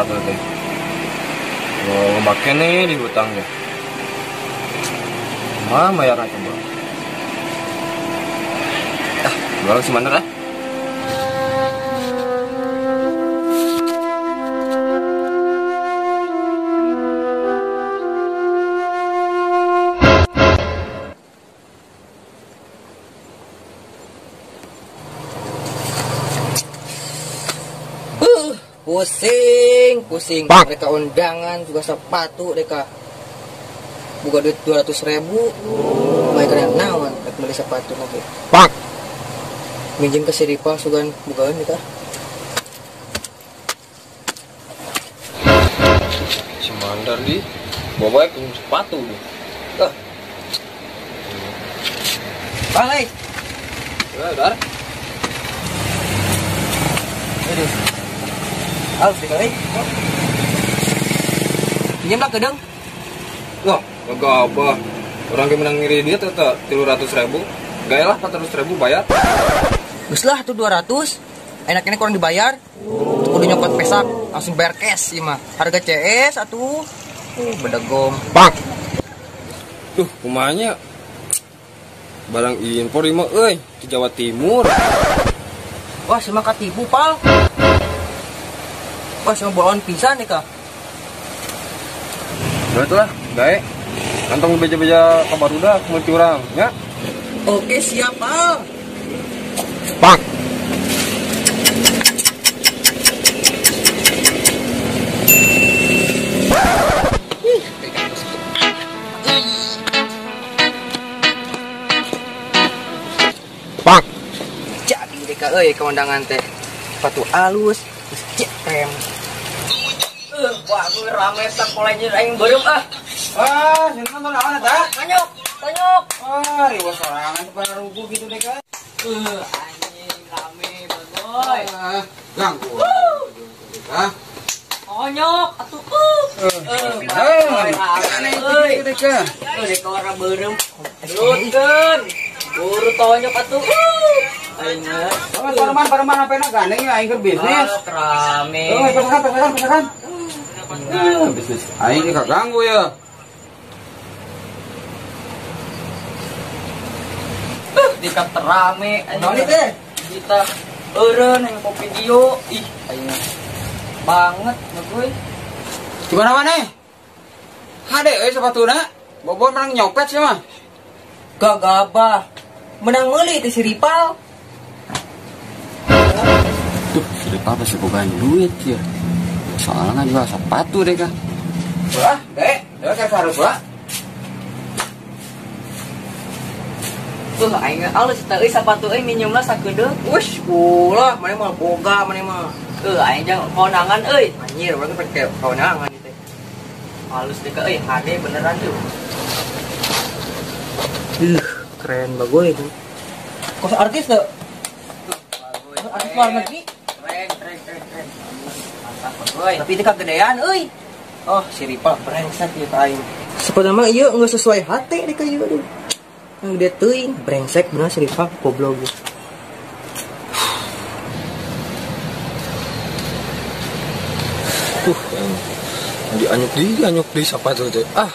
sepatu teh. Oh, make nih di hutangnya. Mah bayarna coba. Ah, jual si Mandar ah. Pusing, pusing. Mereka undangan juga sepatu mereka. Buka duit 200.000. Mereka naon rek beli sepatu lagi. Pak. Minjem ke si Ripa sugan bukaan mereka. Si Mandar di bawa baik sepatu di. Ah. Balik. Ya, dar. Aduh. Halus dikali. Pinjam lah kedeng. Loh, gak apa. Orang yang menang ngiri dia tetap 300.000. Gaya lah 400.000 bayar. Geus lah tuh 200. Enak-enak kurang dibayar. Kudu nyokot pesak, langsung bayar cash ieu mah. Harga CS atuh. Bedegong. Bang. Duh, kumanya barang impor ieu mah euy di Jawa Timur. Wah, sama katipu, Pal. Wah, sama bolon pisan nih, Kak. Udah itulah, gae. Kantong beja-beja kabar udah mau curang, ya. Oke, siap, Pal. Pak. Pak. Jadi deh, Kak, euy, keundangan teh. Sepatu alus, terus rem. Wah, gue rame tak mulai aing beureum ah. Wah, sini nonton naon eta? Tanyok, tanyok. Wah, riweuh sorangan pada rubuh gitu deh kan. Anjing rame bagoy. Ganggu. Hah? Tonyok atuh. Aneh gitu deh kan. Dek warna beureum. Turunkeun. Buru tonyok atuh. Aing. Pareman HP-na gandeng ya aing keur bisnis. Rame. Pesakan. Bisnis aing kaganggu ya. Dika terame anjing teh. Kita eureun yang kopi video. Ih, aing banget gue. Gimana maneh? Hade euy sepatuna. Bobon menang nyopet sih mah. Gagabah. Menang meuli teh si Ripal. Tuh, si Ripal pasti boga duit ya. Soalnya kan jual sepatu deh kah. Wah, dek, dek harus wah. Tuh, aing alus teh euy sepatu euy minjemna sakedeung. Wush, ulah maneh mah boga maneh mah. Aing jang konangan euy. Anjir, urang teh konangan ieu teh. Alus deh euy, hade beneran tuh. Keren bagoy itu. Kos artis tuh. Artis luar negeri. Keren. Mantap bagoy. Tapi itu kagedean euy. Oh, si Ripal brengsek ieu ka aing. Sebenarnya mah ieu geus sesuai hati deh ka ieu aduh. Yang gede teuing, brengsek bener si Ripal goblok. Dianyuk di sepatu teh. Ah.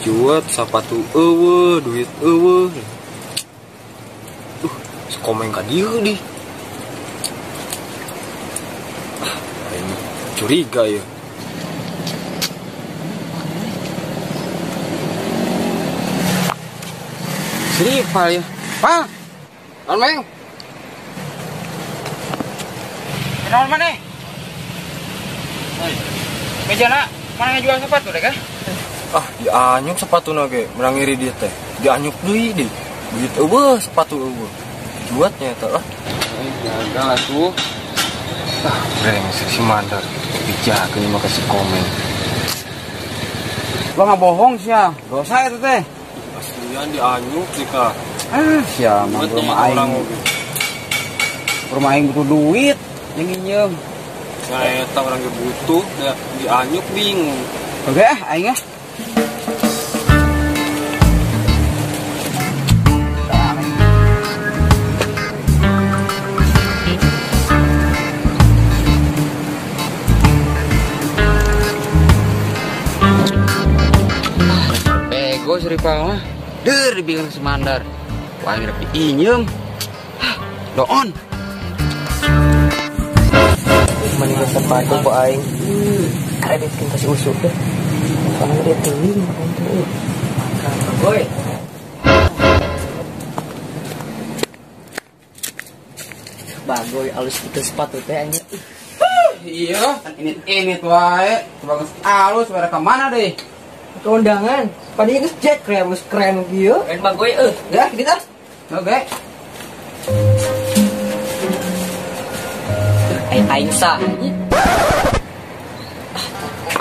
Juat sepatu eueuh, duit eueuh. Sekomeng ka dieu di. Ah, ini curiga ya. Sripal ya. Pak. Naon meng? Naon maneh? Oi. Mejana mana ngajual sepatu deh kah? Ah, dianyuk sepatuna ge, menang ngiri dia teh. Dianyuk deui deui. Duit eueuh, sepatu eueuh. Juatnya eta lah. Gagal atuh. Ah, brengsek si Mandar. Dijaga mah kasih komen. Lo nggak bohong sih ya, dosa itu teh. Aslian dianyuk sih kak. Ah, sia mah rumah aing. Rumah aing butuh duit, yang nginjem. Nah, eta orang ge butuh, dianyuk bingung. Oke, ah, aing ah. Bagus si Ripa mah. Deur dibikin si Mandar. Wah, ngrep diinyeum. Doon. Mending sepatu ku aing. Kreditkeun ka si Usup deh. Soalnya dia teuing teh. Bagoy. Bagoy alus kitu sepatu teh anjing. Iya, kan ini tuh wae. Bagus alus bare ka mana deh? Kondangan. Padahal geus jack keren, geus keren kieu. Keren bagoy euy. Dah, kitu tah. Oke. Aing sah.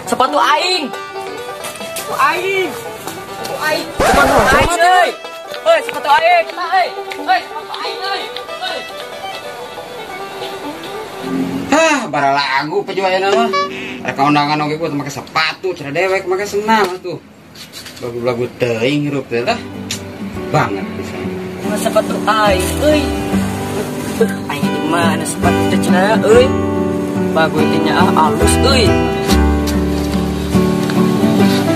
Sepatu aing. Sepatu aing. Sepatu aing. Sepatu aing euy. Heuy, sepatu aing eta euy. Heuy, sepatu aing euy. Heuy. Hah, bara lagu pejuayan mah. Rek undangan oge ku make sepatu, cara dewek make senang tuh. Lagu-lagu teuing hirup teh lah. Banget pisan. Sepatu aing euy. Aing di mana sepatu teh cenah euy. Bagoy teh nya alus euy.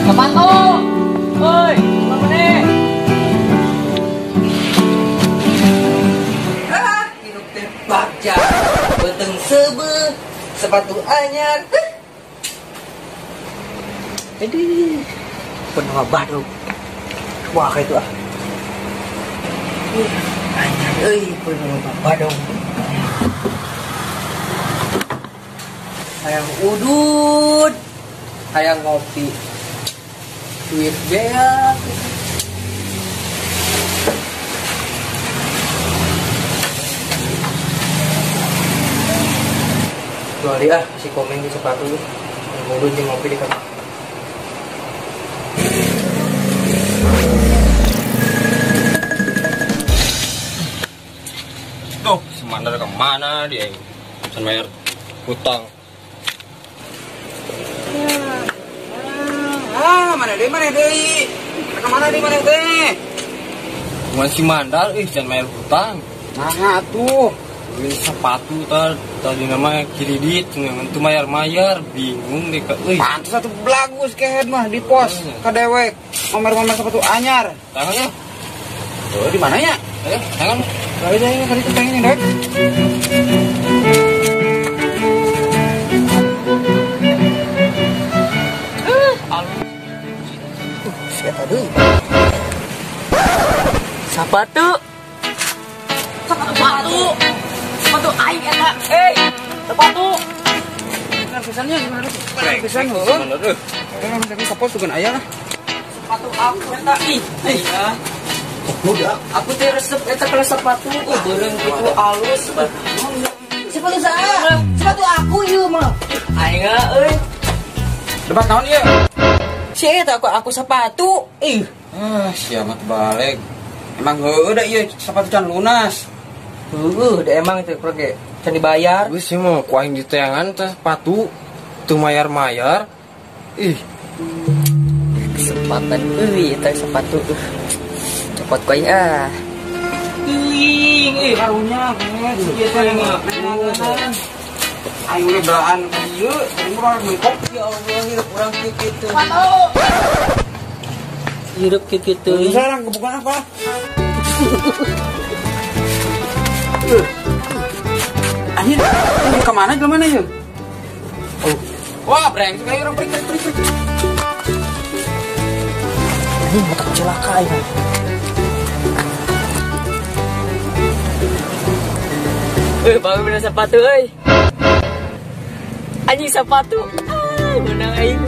Sepatu. Euy, mana? Ah, hirup teh bagja. Beuteung seubeuh, sepatu anyar. Aduh, penuh baduk. Wah, kayak itu ah. Anyar euy, penuh baduk. Hayang udud, hayang ngopi. Duit beak. Jual dia ah, si komen di sepatu. Ngudud jeung ngopi di kamar. Tuh, si Mandar kemana dia? Bisa bayar hutang. Ah, mana deui? Kemana deui mana teh? Cuman si Mandar, jangan bayar hutang. Nah, tuh. Beli sepatu tadi nama kredit, ngan bayar-bayar, bingung deh kak. Pantes satu belagu kehead mah di pos ka dewek. Mamer-mamer sepatu anyar. Tangannya. Tuh di mana ya? Tangan. Kali aja ini kali itu pengen dewek. Sepatu. Sepatu. Sepatu aing eta. Sepatu. Bener pisannya gimana tuh? Bener pisan heueuh. Kan misalkan ka pos sugan aya lah. Sepatu aku eta ih. Iya. Udah, aku teh resep eta kana sepatu beureum kitu alus. Sepatu saha? Sepatu aku ieu mah. Aing euy. Debat naon ieu? Si eta aku sepatu. Ih. Ah, siamat balik. Emang heueuh da ieu sepatu can lunas. Heueuh, da emang teh proge can dibayar. Geus sih mah ku aing diteangan teh sepatu teu mayar-mayar. Ih. Kesempatan euy eta sepatu. Copot ku aing ah. Teuing euy karunya ieu teh mah. Aing we belaan ka dieu, aing mah mengkop. Ya Allah, hirup urang kieu kitu. Hirup kieu kitu. Sarang kebukaan apa? Anjir, kemana jelema ieu? Oh. Wah, brengsek aing urang prik. Ini motor celaka ini. Baru bener sepatu euy. Anjing sepatu. Menang aing.